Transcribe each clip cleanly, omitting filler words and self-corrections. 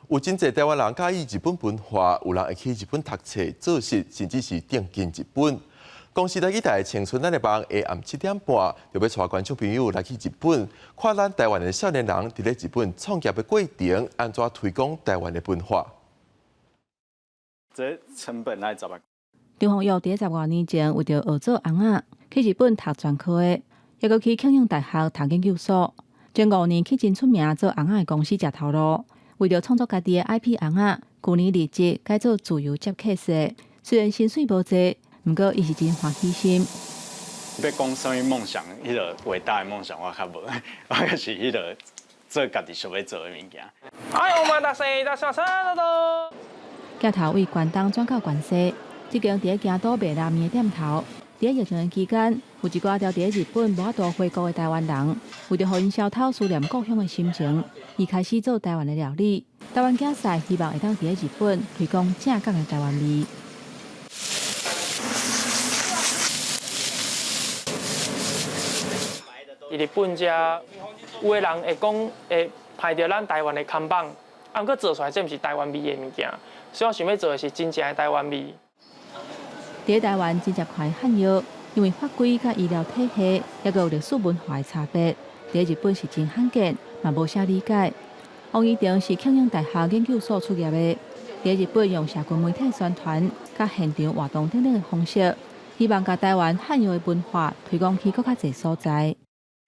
有真濟台灣人佮意日本文化，有人會去日本讀冊、做事，甚至是轉經日本。公視台語台青春咱的夢下暗7點半，就欲帶觀眾朋友來去日本，看咱台灣的少年人佇咧日本創業的過程，按怎推廣台灣的文化。這成本愛怎麼？張宏佑佇十外年前為著學做尪仔，去日本讀專科的，猶閣去慶應大學讀研究所。前5年去真出名做尪仔的公司食頭路，為著創作家己的 IP 尪仔，舊年離職改做自由接客勢。雖然薪水無濟，毋過伊是真歡喜心。欲講啥物夢想，彼個偉大的夢想我較無，我就是彼個做家己想欲做的物件。哎，お待たせいたしました。鏡頭對關東轉到關西，這間佇咧京都賣拉麵的店頭，佇咧疫情的期間，有一寡牢佇咧日本無法度回國的台灣人，為著予𪜶消透思念故鄉的心情，伊開始做台灣的料理。台灣囝婿希望會當佇咧日本推廣正港的台灣味。佇日本遮，有的人會講會拍著咱台灣的看板，啊，毋過做出來這毋是台灣味的物件，所以我想欲做的是真正的台灣味。佇台灣真濟款漢藥，因為法規佮醫療體系，猶閣有歷史文化的差別，佇日本是真罕見，嘛無啥理解。王怡婷是慶應大學研究所畢業的，佇日本用社群媒體宣傳、佮現場活動等等的方式，希望共台灣漢藥的文化推廣去閣較濟所在。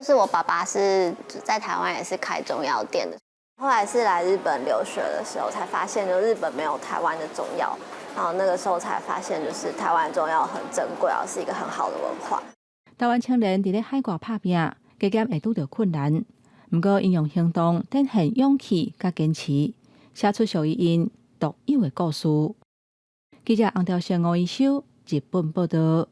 是我爸爸是在台灣也是開中藥店的，後來是來日本留學的時候才發現，就日本沒有台灣的中藥，然後那個時候才發現，就是台灣中藥很珍貴啊，是一個很好的文化。台灣青年佇咧海外拍拚，加減會拄著困難，毋過𪜶用行動展現勇氣佮堅持，寫出屬於𪜶獨有的故事。記者洪兆勝、吳一修，日本報導。